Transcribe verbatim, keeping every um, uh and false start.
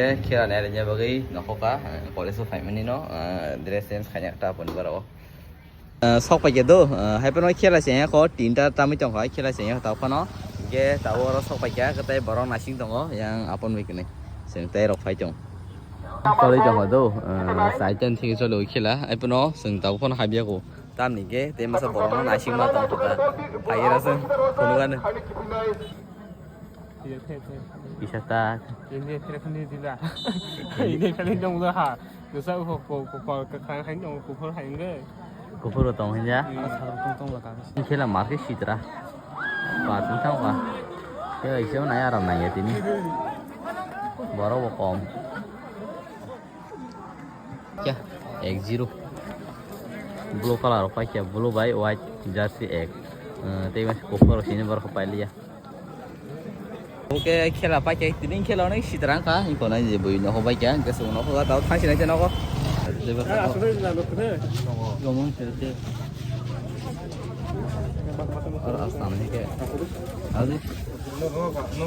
Khela nai rwna bagwi nokhoka, eh, college o phaimani no, eh, dress change khaina ta aponi borok. Eh, sok paikha do, eh, hai phano khela se ya kho, tinta tamwi tongkha, khela se ya ta phano. Ge ta oro sok paikha, kwtai borok naising tongo, yang apon bai kwnwi. Chwng tei rok phai tong. Choli tongkha do, eh, saitan thik choli khela, hai phano chwng ta phano habya ko. Tamni ge, tei masa borok no naising ma tongkha ta. Phai ra chwng, phunugano. Bisa ta. Ini kira kali dila. Ini kali dong lah. Dosa ko ko ko ko ko kan hai dong ko ko hai nge. Kuphur tong hinja. Asal tong tong lah kan. Ini khela market sitra. Ba tong tong ba. Ya isu na ya ram na ya tini. Borok bo kom. Kya? Ek zero. Blue color paikha, blue bai white jersey ek. Eh, tei mas kuphur sini borok pailiya. Oke, khela paikha, tini khela onek sitrang kha, iko nai je bui noho paikha, hingke sung noho ga tao thang sinai se nogo. Gomon khela te. Aro asam ni ke. Aji.